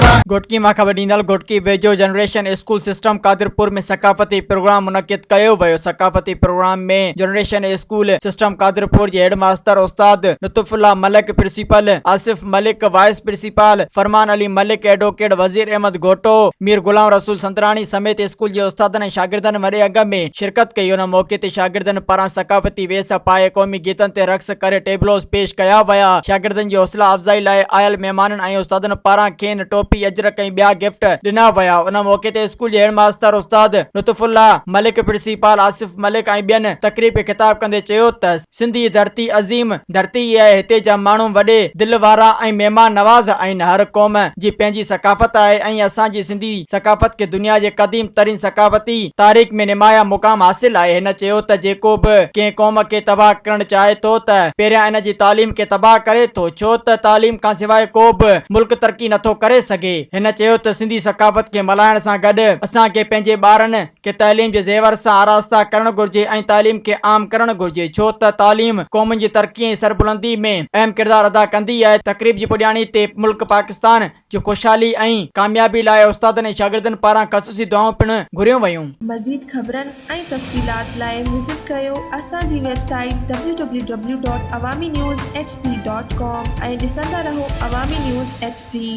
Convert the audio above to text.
گهوٽڪي مان خبر ڏيندڙ گهوٽڪي ويجهو جنريشن اسڪول سسٽم قادرپور ۾ ثقافتي پروگرام منعقد ڪيو ويو. ثقافتي programme ۾ generation school system Qadirpur جي هيڊ ماستر استاد Lutf Ullah Malik, principal Asif Malik, vice principal Farman Ali Malik, advocate Wazir Ahmed Ghoto, Mir Ghulam Rasool Sandrani سميت اسڪول جي استادن ۽ شاگردن وڏي انگ ۾ شرڪت ڪئي. ان موقعي تي شاگردن پاران ثقافتي ويس پائي قومي گيتن تي رقص ڪري ٽيبلوز پيش ڪيا ويا. شاگردن جي حوصلا افزائي لاء آيل مهمانن ۽ استادن پاران کين ٽوپي، اجرڪ ۽ ٻيا گفٽ ڏنا ويا. ان موقعي تي اسڪول جي هيڊ ماستر استاد لطف الله ملڪ، پرنسپال آصف ملڪ ۽ ٻين تقريب کي خطاب ڪندي چيو ته سنڌ جي ڌرتي عظيم ڌرتي آهي، هتي جا ماڻهو وڏي دل وارا ۽ مهمان نواز آهن، هر قوم جي پنهنجي ثقافت آهي ۽ اسان جي سنڌي ثقافت کي دنيا جي قديم ترين ثقافتي تاريخ ۾ نمايان مقام حاصل آهي. هن چيو ته جيڪو به ڪنهن قوم کي تباهه ڪرڻ چاهي ٿو ته پهريان ان جي تعليم کي تباهه ڪري ٿو ڇو ته تعليم کانسواء ڪو به ملڪ ترقي نٿو ڪري سگهي. هن چيو ته سنڌي ثقافت کي ملهائڻ سان گڏ اسان کي پنهنجي ٻارن کي تعليم جي زيور سان آراسته ڪرڻ گهرجي ۽ تعليم کي عام ڪرڻ گهرجي ڇو ته تعليم قومن جي ترقي ۽ سربلندي ۾ اهم ڪردار ادا ڪندي آهي. تقريب جي پڄاڻي تي ملڪ پاڪستان جي خوشحالي ۽ ڪاميابي لاء استادن ۽ شاگردن پاران خصوصي دعائون پڻ گهريون ويون. مزيد خبرن ۽ تفصيلات لاء وزٽ ڪريو اسان جي website W W W dot Awami news H D dot com ۽ ڏسندا رهو عوامي نيوز ايڇ ڊي.